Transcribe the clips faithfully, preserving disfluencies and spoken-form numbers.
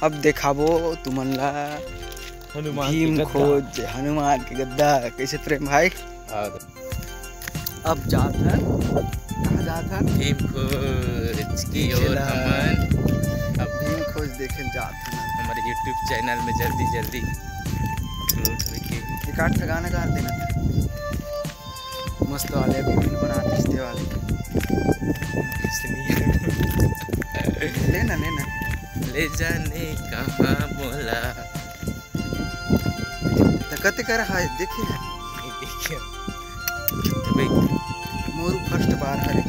अब देखाबो तुमन ला हनुमान के भीम गद्दा। खोज हनुमान के गद्दा। कैसे प्रेम भाई? हाँ। अब जात हन, कहाँ जात हन? भीम खोज की ओर चला। हमन अब भीम खोज देखे जात हन। हमारे YouTube चैनल में जल्दी जल्दी अपलोड होके एक आध ठा गाना गा देना था। मस्त वाले अभी रील बना दीजिए वाले। इसलिए लेना, लेना। ले जाने कहाँ बोला। तो कते कर है, देखे है? नहीं देखे। तो भाई मोर फर्स्ट बार हरे।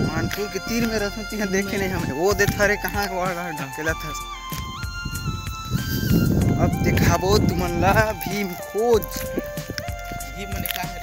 मानपुर के तीर में रहत हन, तिहाँ देखे नहीं हमने। वो देख थारे कहाँ के वाला ढकेला था। अब देखाबो तुमन ला भीम खोज। भीम मने का हरे?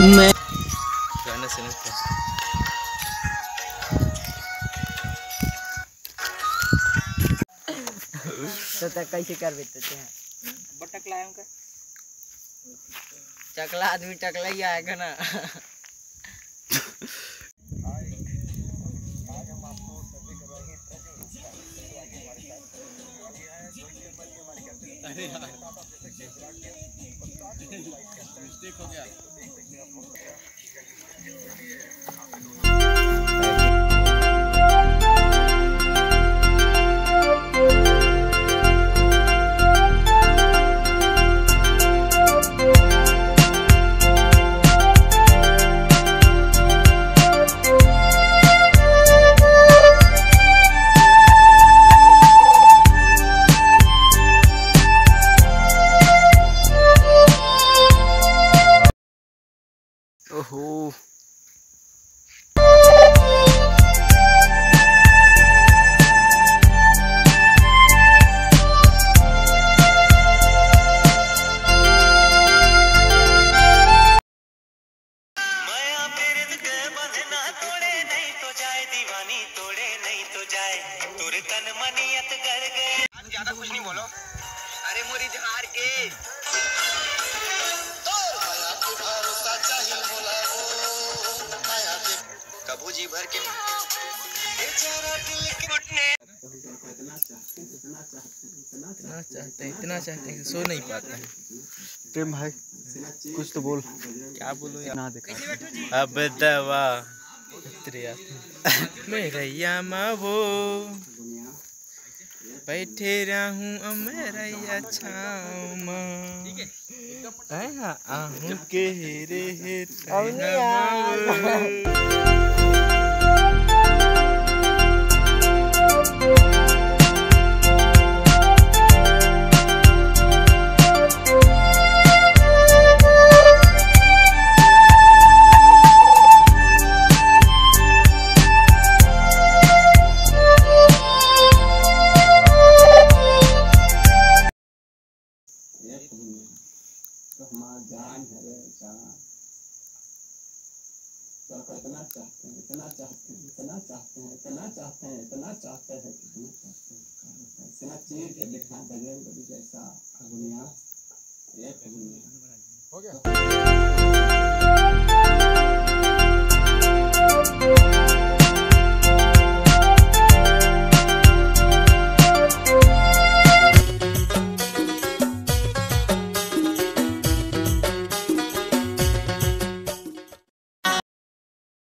मैं गाना सुनत हन। तो तक कैसे करबे तो ते? बटक लाए उनका। टकला आदमी टकला ही आएगा ना। अरे यार, मिस्टेक हो गया। ओहो। मया प्रीत के बंधना तोड़े नहीं तो जाए, दीवानी तोड़े नहीं तो जाए, तोरे तन मनियत गड़ गए। ज्यादा कुछ नहीं बोलो। अरे मोरी झार के। तोर मया के भरोसा चाहिए बोला वो, मया के कभू जी भर के। बेचारा दिल के टूटने। इतना चाहते हैं, इतना चाहते हैं, इतना चाहते हैं, सो नहीं पाते हैं। प्रेम भाई, कुछ तो बोल। क्या बोलूं यार? ना देखा। अब दवा। अरे यार। मेरैया मा वो बैठे रहूं अमरैया छाँव मा। तैं हा आहूँ के रे हे, तैं हा मोर। ये फिल्म तो हमारा जान है रे जान। तो इतना चाहते हैं, इतना चाहते हैं, इतना चाहते हैं, इतना चाहते हैं, इतना चाहते हैं, इतना चाहते हैं। इतना चीर के दिखा बजरंग बली जैसा दुनिया, ये दुनिया। हो गया।